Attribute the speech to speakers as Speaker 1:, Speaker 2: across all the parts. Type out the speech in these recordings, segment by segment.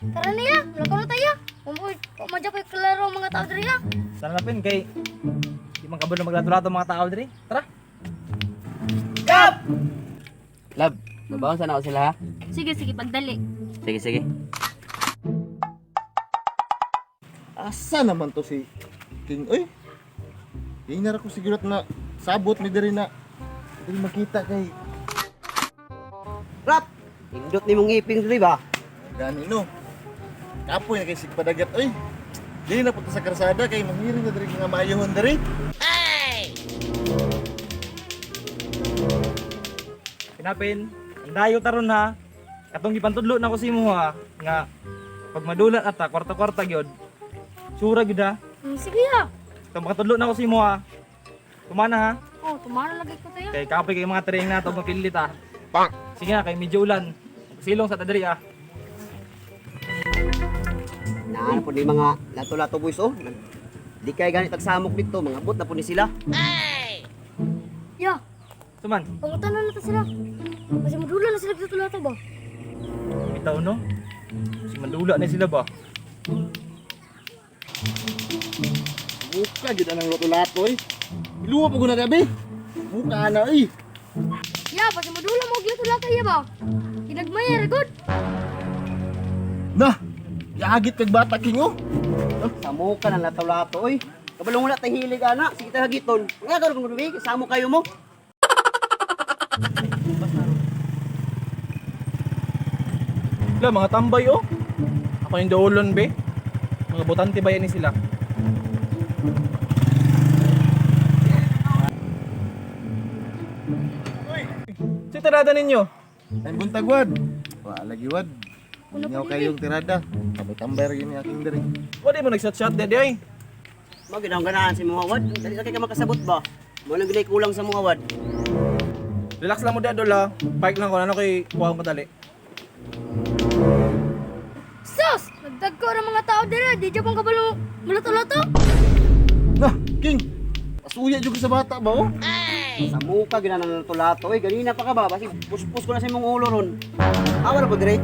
Speaker 1: Tara niya, lakaw na tayo. Umoy, umadya pa klaro ang mga tao diri ah.
Speaker 2: Sana na pin kay di man kabalo maglato-lato mga tao diri. Tara.
Speaker 3: Love, babaon sana ako sila ha.
Speaker 1: Sige, sige, pagdali.
Speaker 3: Sige, sige.
Speaker 4: Asa naman to si King? Uy! Hinara ko siguro na sabot ni diri na diri makita kay
Speaker 5: Rap! Indot ni mong ngipin diri ba?
Speaker 4: gani no. Kapoy na kay sigpadagat oy. Dili na punta sa karsada kay manghiring na diri nga maayohon diri.
Speaker 2: Pinapin, ang dayo taron ha. Katong gipantudlo na ko si mo ha nga pag madulat ata kwarta-kwarta gyud. Sura gyud ha.
Speaker 1: Sige ah.
Speaker 2: Katong makatudlo na ko si mo ha. Tumana ha.
Speaker 1: Oh, tumana lagi ko tayo.
Speaker 2: Kay kapoy kay mga tereng nato mapilit ha. Sige na kay medyo ulan. Silong sa tadiri ah.
Speaker 5: Naan po ni mga lato-lato boys oh. Di kay ganit tagsamok dito, mga bot na po ni sila.
Speaker 1: Ya,
Speaker 2: Suman,
Speaker 1: pangutanan na ta sila. Kasi madula na sila sa lato ba?
Speaker 2: bitaw no. Si mandula na sila ba?
Speaker 4: Buka gyud anang loto-lato oy. Iluwa pa gud na gabi. Buka na oy.
Speaker 1: Ya, pasi madula mo og lato-lato iya ba? Kinagmaya ra gud.
Speaker 4: Na. Yaagit kag bata King oh.
Speaker 5: Samuka ng lato-lato oy. Kabalong wala tay hilig ana, sige ta hagiton. Nga karon kung dubi, samo kayo mo.
Speaker 2: Wala, mga tambay oh. Ako yung daulon be. Mga botante ba yan ni sila? Sa tirada ninyo?
Speaker 4: Ay buntag wad. Wa lagi wad.
Speaker 1: Una
Speaker 4: Ingaw
Speaker 1: pa
Speaker 4: kayong tirada. Tambay-tambay ra gyud ni aking diri.
Speaker 2: Wala mo nag-shot-shot dedi ay.
Speaker 5: Mo gid ang ganahan si mga wad. Dali sa kay ka makasabot ba? Mo lang gid kulang sa mga wad.
Speaker 2: Relax lang mo dadol ha. Bike lang ko ano kay kuha ko madali.
Speaker 1: Sus! Nagdagko ra mga tao diri, di jud pang kabalo mulato-lato.
Speaker 4: Na, King. Pasuya jud ko sa bata ba oh?
Speaker 5: Samuka gid ang lato-lato oy. Ganina pa ka ba? Basi puspos ko na sa imong ulo ron. Awa ra po dire.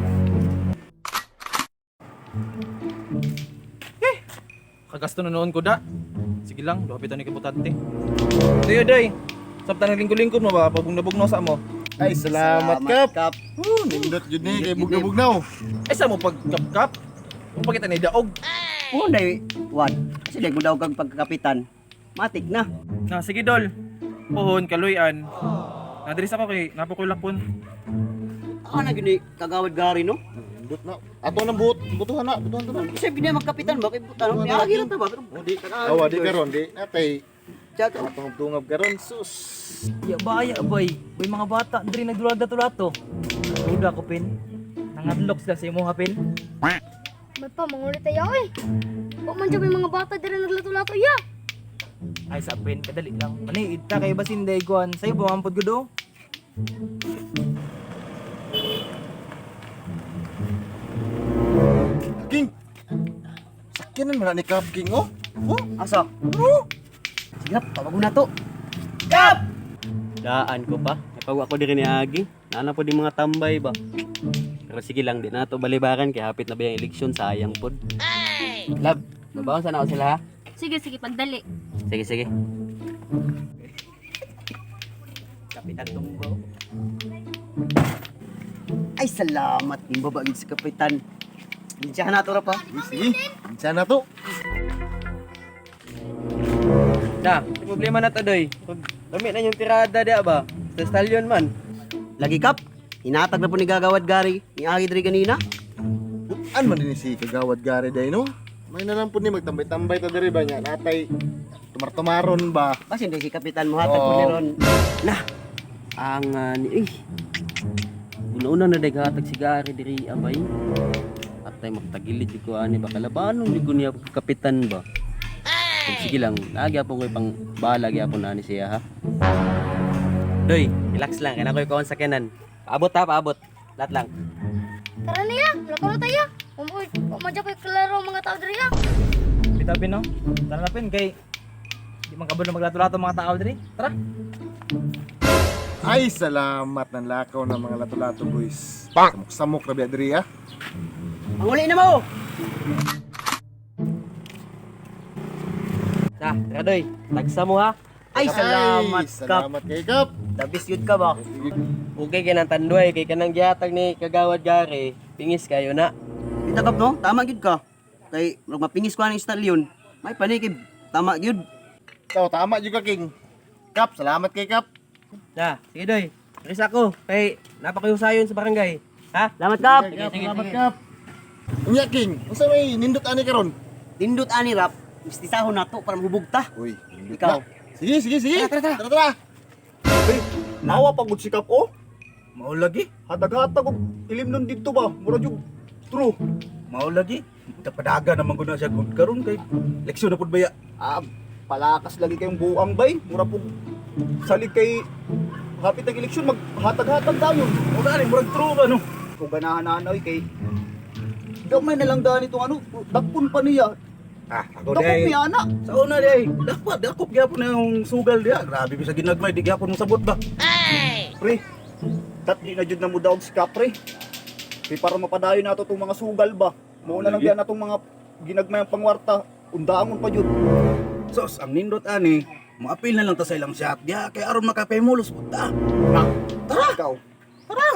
Speaker 2: Kagasto na noon ko da. Sige lang, lupapitan ni kabutante. Dayo day. Sabta ng lingkod-lingkod mo ba? Pabugna-bugnaw sa mo.
Speaker 4: Ay salamat, Kap.
Speaker 5: Kap.
Speaker 4: Oh, nindot jud ni kay bugnaw-bugnaw.
Speaker 2: Ay sa mo pagkapkap. Kung pakita ni daog.
Speaker 5: Oh, day wad. Kasi day mo daw kag pagkakapitan. Matik na.
Speaker 2: Na sige dol. Puhon kaluyan. Nadiri sa ko kay napukulakon.
Speaker 5: Ah, na gini kagawad gari no.
Speaker 4: Nindot na. Ato nang buot, butuhan na, butuhan to na.
Speaker 5: Kasi gini magkapitan ba kay buta no. Niagi ra ta ba pero
Speaker 4: Oh, di. Awa di karon di natay.
Speaker 5: Chat.
Speaker 4: Tungab-tungab karon sus.
Speaker 6: Ya ba, ya bay. Bay mga bata, diri nagdulag lato-lato.
Speaker 2: Duda ko pin. Nangadlok sila sa imong hapin.
Speaker 1: May pa mangulit tayo oy. Wa man jud may mga bata diri naglato-lato iya.
Speaker 2: Ay sa pin, kadali lang. Maniid ta kay basin day kuan. Sayo ba mampod gudo?
Speaker 4: King. Sakyanan man na ni Kap King oh. Oh,
Speaker 5: Asa? Oh. Sige na, tawagon na to. Kap!
Speaker 3: Daan ko pa. Napagwa ko diri ni Agi. Naana po di mga tambay ba. Pero sige lang, di na to balibaran kay hapit na ba yung eleksyon, sayang pod. Love, babaon sana ako sila ha.
Speaker 1: Sige, sige, pagdali.
Speaker 3: Sige, sige.
Speaker 5: Kapitan Tumbo. Ay, salamat. Yung babae sa kapitan. Diyan na to ra pa.
Speaker 4: sige. Sana to.
Speaker 3: Na, may problema na to doy. Dami na yung tirada di ba? Sa stallion man.
Speaker 5: Lagi kap. Hinatag na po ni Gagawad Gari. Ni Agi diri ganina.
Speaker 4: Butan man din si Kagawad Gary day no. May nalang po ni magtambay-tambay ta diri ba niya. Natay tumar-tumaron ba.
Speaker 5: Basin di si kapitan mo hatag po ni
Speaker 4: Oo.
Speaker 5: Ron.
Speaker 3: Na. Ang ni eh. Una-una na daghatag si Gary diri abay. Atay magtagilid jud ko ani ba kalabanon jud ko niya kapitan ba. Kung sige lang, lagi apon ko pang bahala gyapon ani siya ha. Doy, relax lang kay na ko'y kuon sa kenan. Paabot ha, paabot. Lahat lang.
Speaker 1: Tara niya, lakaw na tayo. Umoy, umadya pa klaro ang mga tao diri ah.
Speaker 2: Bitaw pin no. Tara na pin kay di man kabalo maglato-lato mga tao diri. Tara.
Speaker 4: Ay salamat ng lakaw ng mga lato-lato boys. Samok-samok ra biya diri ah.
Speaker 5: Manguli na mo.
Speaker 3: Sa, tara doy. Tagsa mo ha.
Speaker 5: Ay, salamat
Speaker 4: Ay,
Speaker 5: Kap.
Speaker 4: salamat kay Kap.
Speaker 5: Dabis yun ka ba?
Speaker 3: Okay kay nang tanduay kay kanang gihatag ni Kagawad Gary. Pingis kayo na.
Speaker 5: Kita Kap no, tama gyud ka. Kay murag mapingis ko ang stallion. May panikib. Tama gyud.
Speaker 4: Ikaw, tama jud ka, King. Kap, salamat kay Kap.
Speaker 3: Sa, sige doy. Risa ko kay napakayusayon sa barangay. Ha?
Speaker 5: Salamat Kap.
Speaker 4: Sige, salamat, Kap. Unya, King. Unsa may nindot ani karon?
Speaker 5: Nindot ani rap. Mistisahon nato para mahubog ta.
Speaker 4: Uy, nindot
Speaker 5: Ikaw.
Speaker 4: na. Sige, sige, sige.
Speaker 5: Tara, tara,
Speaker 4: Tara, tara.
Speaker 7: Nawa pagod si Kap oh.
Speaker 8: Mao lagi,
Speaker 7: Hatag-hatag og ilim nun dito ba? Mura jud true.
Speaker 8: mao lagi. Kapadaga naman ko na siya good karon kay leksyon na pud baya.
Speaker 7: Ah, palakas lagi kayong buang bay. Mura pug salig kay hapit ang eleksyon maghatag-hatag tayo.
Speaker 8: Mao gani murag true ba no?
Speaker 7: Kung ganahan na oy kay gamay na lang daan itong ano, dakpon pa niya.
Speaker 8: Ah, ako
Speaker 7: Dakop
Speaker 8: day.
Speaker 7: niya ana.
Speaker 8: Sa una day, dapat dakop gyapon na yung sugal diha. Grabe bisag ginagmay di gyapon mo sabot ba.
Speaker 7: Pre, tat di na jud na mo daog si Kap pre. Kay para mapadayon nato tong mga sugal ba. Mao na lang
Speaker 8: Lagi.
Speaker 7: diyan natong mga ginagmay ang pangwarta. Undaangon pa jud.
Speaker 8: Sos, ang nindot ani, moapil na lang ta sa ilang shot diha kay aron makapemulos pud ta.
Speaker 7: Na, tara. Ikaw.
Speaker 8: Tara.